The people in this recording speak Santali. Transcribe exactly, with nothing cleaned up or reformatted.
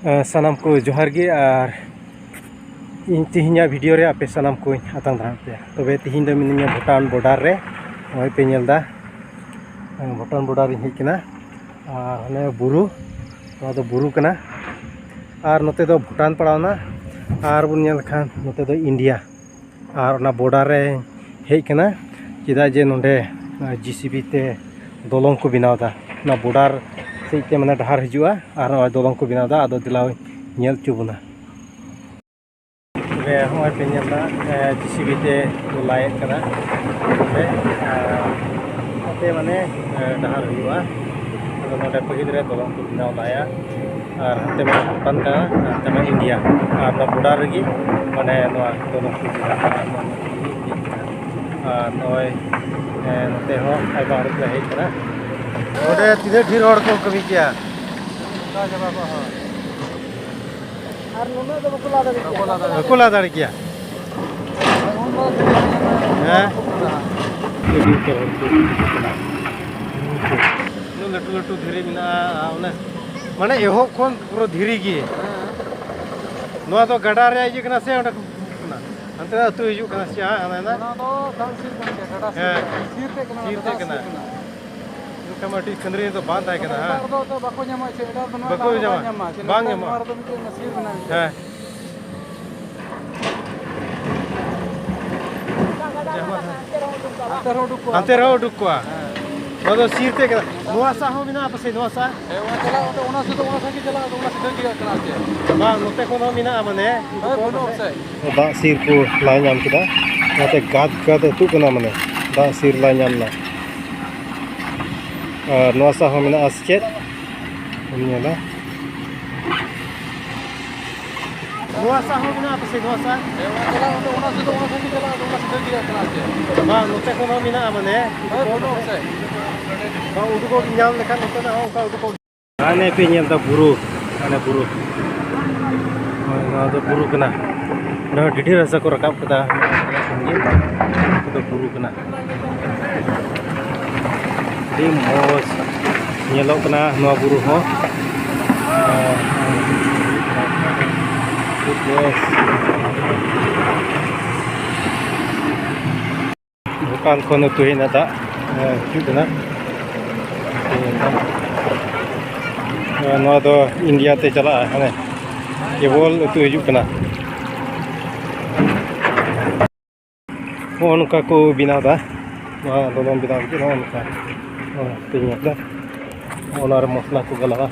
ᱥᱟᱱᱟᱢ ᱠᱚ ᱡᱚᱦᱟᱨ ᱜᱮ, ᱟᱨ ᱤᱧ ᱛᱮᱦᱮᱧᱟᱜ ᱵᱷᱤᱰᱤᱭᱳ ᱨᱮ ᱟᱯᱮ ᱥᱟᱱᱟᱢ ᱠᱚᱧ ᱟᱛᱟᱝ ᱫᱟᱨᱟᱢ ᱯᱮᱭᱟ᱾ ᱛᱚᱵᱮ ᱛᱮᱦᱮᱧ ᱫᱚ ᱢᱤᱱᱟᱹᱧᱟ ᱵᱷᱩᱴᱟᱱ ᱵᱚᱰᱟᱨ ᱨᱮ᱾ ᱱᱚᱜᱼᱚᱭ ᱯᱮ ᱧᱮᱞ ᱮᱫᱟ, ᱵᱷᱩᱴᱟᱱ ᱵᱚᱰᱟᱨ ᱨᱤᱧ ᱦᱮᱡ ᱠᱟᱱᱟ᱾ ᱟᱨ ᱦᱟᱱᱮ ᱵᱩᱨᱩ, ᱱᱚᱣᱟ ᱫᱚ ᱵᱩᱨᱩ ᱠᱟᱱᱟ᱾ ᱟᱨ ᱱᱚᱛᱮ ᱫᱚ ᱵᱷᱩᱴᱟᱱ ᱯᱟᱲᱟᱣᱱᱟ᱾ ᱟᱨ ᱵᱚᱱ ᱧᱮᱞ ᱞᱮᱠᱷᱟᱱ ᱱᱚᱛᱮ ᱫᱚ ᱤᱱᱰᱤᱭᱟ᱾ ᱟᱨ ᱚᱱᱟ ᱵᱚᱰᱟᱨ ᱨᱮ ᱦᱮᱡ ᱠᱟᱱᱟ, ᱪᱮᱫᱟᱜ ᱡᱮ ᱱᱚᱰᱮ ᱡᱤᱥᱤᱵᱤ ᱛᱮ ᱫᱚᱞᱚᱝ ᱠᱚ ᱵᱮᱱᱟᱣ ᱮᱫᱟ᱾ ᱚᱱᱟ ᱵᱚᱰᱟᱨ ᱥᱮᱫ ᱛᱮ ᱢᱟᱱᱮ ᱰᱟᱦᱟᱨ ᱦᱤᱡᱩᱜᱼᱟ, ᱟᱨ ᱱᱚᱜᱼᱚᱭ ᱫᱚᱞᱚᱝ ᱠᱚ ᱵᱮᱱᱟᱣ ᱮᱫᱟ᱾ ᱟᱫᱚ ᱫᱮᱞᱟ ᱧᱮᱞ ᱦᱚᱪᱚ ᱵᱚᱱᱟ᱾ ᱛᱚᱵᱮ ᱦᱚᱸᱜᱼᱚᱭ ᱯᱮ ᱧᱮᱞ ᱮᱫᱟ, ᱡᱤᱥᱤᱵᱤ ᱛᱮ ᱠᱚ ᱞᱟᱭᱮᱫ ᱠᱟᱱᱟ᱾ ᱛᱚᱵᱮ, ᱟᱨ ᱱᱚᱛᱮ ᱢᱟᱱᱮ ᱰᱟᱦᱟᱨ ᱦᱩᱭᱩᱜᱼᱟ᱾ ᱟᱫᱚ ᱱᱚᱰᱮ ᱯᱟᱹᱦᱤᱞ ᱨᱮ ᱫᱚᱞᱚᱝ ᱠᱚ ᱵᱮᱱᱟᱣ ᱞᱟᱭᱟ᱾ ᱟᱨ ᱦᱟᱱᱛᱮ ᱢᱟ ᱵᱷᱩᱴᱟᱱ ᱠᱟᱱᱟ, ᱦᱟᱱᱛᱮ ᱢᱟ ᱤᱱᱰᱤᱭᱟ᱾ ᱟᱨ ᱱᱚᱣᱟ ᱵᱚᱰᱟᱨ ᱨᱮᱜᱮ ᱢᱟᱱᱮ ᱱᱚᱣᱟ ᱫᱚ ᱱᱩᱠᱩ ᱪᱮᱫᱟᱜ ᱟᱨ ᱱᱚᱣᱟ ᱢᱤᱫ ᱜᱮ ᱠᱟᱱᱟ᱾ ᱟᱨ ᱱᱚᱜᱼᱚᱭ, ᱮ, ᱱᱚᱛᱮ ᱦᱚᱸ ᱟᱭᱢᱟ ᱦᱚᱲ ᱠᱚ ᱦᱮᱡ ᱠᱟᱱᱟ᱾ ᱱᱚᱰᱮ ᱛᱤᱱᱟᱹᱜ ᱰᱷᱮᱨ ᱦᱚᱲ ᱠᱚ ᱠᱟᱹᱢᱤ ᱠᱮᱭᱟ᱾ ᱟᱨ ᱱᱩᱱᱟᱹᱜ ᱫᱚ ᱵᱟᱠᱚ ᱞᱟ ᱫᱟᱲᱮ ᱠᱮᱭᱟ᱾ ᱵᱟᱠᱚ ᱞᱟ ᱫᱟᱲᱮ ᱠᱮᱭᱟ᱾ ᱦᱮᱸ? ᱟᱹᱰᱤ ᱩᱛᱟᱹᱨ ᱦᱚᱲ ᱠᱚ ᱦᱤᱡᱩᱜ ᱠᱟᱱᱟ᱾ ᱩᱱᱟᱹᱜ ᱞᱟᱹᱴᱩ ᱞᱟᱹᱴᱩ ᱫᱷᱤᱨᱤ ᱢᱮᱱᱟᱜᱼᱟ, ᱟᱨ ᱚᱱᱮ, ᱢᱟᱱᱮ, ᱮᱦᱚᱵ ᱠᱷᱚᱱ ᱯᱩᱨᱟᱹ ᱫᱷᱤᱨᱤ ᱜᱮ᱾ ᱱᱚᱣᱟ ᱫᱚ ᱜᱟᱰᱟ ᱨᱮᱭᱟᱜ ᱤᱭᱟᱹ ᱠᱟᱱᱟ ᱥᱮ ᱚᱸᱰᱮ ᱠᱷᱚᱱ ᱠᱟᱱᱟ? ᱦᱟᱱᱛᱮ ᱫᱚ ᱟᱹᱛᱩ ᱦᱤᱡᱩᱜ ᱠᱟᱱᱟ ᱥᱮ ᱦᱟᱸᱜ, ᱚᱱᱟ ᱫᱚ? ᱚᱱᱟ ᱫᱚ ᱫᱟᱜ ᱥᱤᱨ ᱠᱟᱱ ᱜᱮᱭᱟ, ᱜᱟᱰᱟ ᱥᱤᱨ ᱦᱮᱸ᱾ ᱠᱟᱱᱟ᱾ ᱥᱤᱨ ᱛᱮ ᱠᱟᱱᱟ, ᱥᱤᱨ ᱚᱱᱟ ᱛᱮ ᱫᱟᱜ ᱠᱟᱱᱟ᱾ ᱥᱤᱨ ᱠᱟᱱᱟ᱾ ᱮᱱᱠᱷᱟᱱ ᱢᱟ ᱟᱹᱰᱤ ᱠᱷᱟᱹᱱᱫᱽᱨᱤ ᱫᱚ ᱵᱟᱝ ᱛᱟᱦᱮᱸ ᱠᱟᱱᱟ, ᱮᱴᱟᱜ ᱦᱟᱸᱜ? ᱨᱮᱫᱚ ᱮᱱᱛᱮᱫ ᱵᱟᱠᱚ ᱧᱟᱢᱟ ᱪᱮᱫ, ᱮᱴᱟᱜ ᱨᱮᱫᱚ ᱱᱚᱣᱟ ᱵᱟᱠᱚ ᱫᱟᱜ ᱫᱚ ᱧᱟᱢᱟ᱾ ᱵᱟᱝ ᱧᱟᱢᱚᱜᱼᱟ᱾ ᱪᱮᱫ ᱵᱟᱝ ᱞᱮᱠᱟ ᱧᱟᱢᱚᱜᱼᱟ᱾ ᱱᱚᱣᱟ ᱨᱮᱫᱚ ᱢᱤᱫᱴᱮᱱ ᱥᱤᱨ ᱢᱮᱱᱟᱜᱼᱟ ᱢᱤᱫᱴᱮᱱ᱾ ᱦᱮᱸ᱾ ᱦᱟᱱᱛᱮ ᱨᱮᱦᱚᱸ ᱩᱰᱩᱠ ᱠᱚᱜᱼᱟ᱾ ᱦᱟᱱᱛᱮ ᱨᱮᱦᱚᱸ ᱩᱰᱩᱠ ᱠᱚᱜᱼᱟ᱾ ᱦᱮᱸ᱾ ᱱᱚᱣᱟ ᱫᱚ ᱥᱤᱨ ᱛᱮ ᱠᱟᱱᱟ᱾ ᱱᱚᱣᱟ ᱥᱟᱦ ᱦᱚᱸ ᱢᱮᱱᱟᱜᱼᱟ ᱯᱟᱥᱮᱡ, ᱱᱚᱣᱟ ᱥᱟᱦ? ᱦᱮᱸ, ᱚᱱᱟ ᱪᱟᱞᱟᱜ, ᱚᱱᱟ ᱥᱤᱫᱷᱟᱹ ᱜᱮ ᱪᱟᱞᱟᱜᱼᱟ, ᱚᱱᱟ ᱥᱤᱫᱷᱟᱹ ᱜᱮ ᱠᱟᱱᱟ ᱪᱮ? ᱵᱟᱝ, ᱱᱚᱛᱮ ᱠᱷᱚᱱ ᱦᱚᱸ ᱢᱮᱱᱟᱜᱼᱟ ᱢᱟᱱᱮ᱾ ᱦᱳᱭ, ᱵᱟᱹᱱᱩᱜᱼᱟ ᱯᱟᱥᱮᱡ᱾ ᱫᱟᱜ ᱥᱤᱨ ᱠᱚ ᱞᱟ ᱧᱟᱢ ᱠᱮᱫᱟ᱾ ᱚᱱᱟᱛᱮ ᱜᱟᱫ ᱜᱟᱫ ᱟᱹᱛᱩᱜ ᱠᱟᱱᱟ ᱢᱟᱱᱮ, ᱫᱟᱜ ᱥᱤᱨ ᱞᱟ ᱧᱟᱢ ᱮᱱᱟ᱾ ᱟᱨ ᱱᱚᱣᱟ ᱥᱟᱦ ᱦᱚᱸ ᱢᱮᱱᱟᱜᱼᱟ ᱥᱮ ᱪᱮᱫ? ᱵᱚᱱ ᱧᱮᱞᱟ᱾ ᱱᱚᱣᱟ ᱥᱟᱦ ᱦᱚᱸ ᱢᱮᱱᱟᱜᱼᱟ ᱯᱟᱥᱮᱡ, ᱱᱚᱣᱟ ᱥᱟᱦ? ᱦᱮᱸ, ᱚᱱᱟ ᱪᱟᱞᱟᱜ, ᱚᱱᱟ ᱥᱤᱫᱷᱟᱹ ᱜᱮ ᱪᱟᱞᱟᱜᱼᱟ, ᱚᱱᱟ ᱥᱤᱫᱷᱟᱹ ᱜᱮ ᱠᱟᱱᱟ ᱪᱮ? ᱵᱟᱝ, ᱱᱚᱛᱮ ᱠᱷᱚᱱ ᱦᱚᱸ ᱢᱮᱱᱟᱜᱼᱟ ᱢᱟᱱᱮ᱾ ᱦᱳᱭ, ᱵᱟᱹᱱᱩᱜᱼᱟ ᱯᱟᱥᱮᱡ᱾ ᱵᱟᱝ, ᱩᱰᱩᱠᱚᱜ ᱧᱟᱢ ᱞᱮᱠᱷᱟᱱ ᱱᱚᱛᱮᱱᱟᱜ ᱦᱚᱸ ᱚᱱᱠᱟ ᱩᱰᱩᱠᱚᱜ᱾ ᱦᱟᱱᱮ ᱯᱮ ᱧᱮᱞ ᱮᱫᱟ ᱵᱩᱨᱩ, ᱦᱟᱱᱮ ᱵᱩᱨᱩ᱾ ᱦᱳᱭ, ᱱᱚᱣᱟ ᱫᱚ ᱵᱩᱨᱩ ᱠᱟᱱᱟ᱾ ᱱᱚᱣᱟ ᱰᱷᱤᱰᱷᱤ ᱨᱟᱥᱟ ᱠᱚ ᱨᱟᱠᱟᱵ ᱠᱮᱫᱟ᱾ ᱱᱚᱣᱟ ᱫᱚ ᱵᱩᱨᱩ ᱠᱟᱱᱟ᱾ ᱟᱹᱰᱤ ᱢᱚᱡᱽ ᱧᱮᱞᱚᱜ ᱠᱟᱱᱟ ᱱᱚᱣᱟ ᱵᱩᱨᱩ ᱦᱚᱸ᱾ ᱟᱨ ᱱᱮᱯᱟᱞ ᱠᱷᱚᱱ ᱟᱹᱛᱩ ᱦᱮᱡ ᱮᱱᱟ ᱫᱟᱜ, ᱮ, ᱦᱤᱡᱩᱜ ᱠᱟᱱᱟ᱾ ᱮ, ᱱᱚᱣᱟ ᱫᱚ ᱤᱱᱰᱤᱭᱟ ᱛᱮ ᱪᱟᱞᱟᱜᱼᱟ, ᱦᱟᱱᱮ ᱠᱮᱵᱚᱞ ᱟᱹᱛᱩ ᱦᱤᱡᱩᱜ ᱠᱟᱱᱟ᱾ ᱱᱚᱜᱼᱚ ᱱᱚᱝᱠᱟ ᱠᱚ ᱵᱮᱱᱟᱣ ᱮᱫᱟ᱾ ᱱᱚᱣᱟ ᱞᱚᱞᱚᱢ ᱵᱮᱱᱟᱣ ᱠᱟᱛᱮ ᱱᱚᱜᱼᱚ ᱱᱚᱝᱠᱟ, ᱱᱚᱜᱼᱚ ᱱᱚᱝᱠᱟ ᱯᱮ ᱧᱮᱞ ᱮᱫᱟ᱾ ᱱᱚᱜᱼᱚ ᱱᱚᱣᱟ ᱨᱮ ᱢᱚᱥᱞᱟ ᱠᱚ ᱜᱟᱞᱟᱜᱼᱟ᱾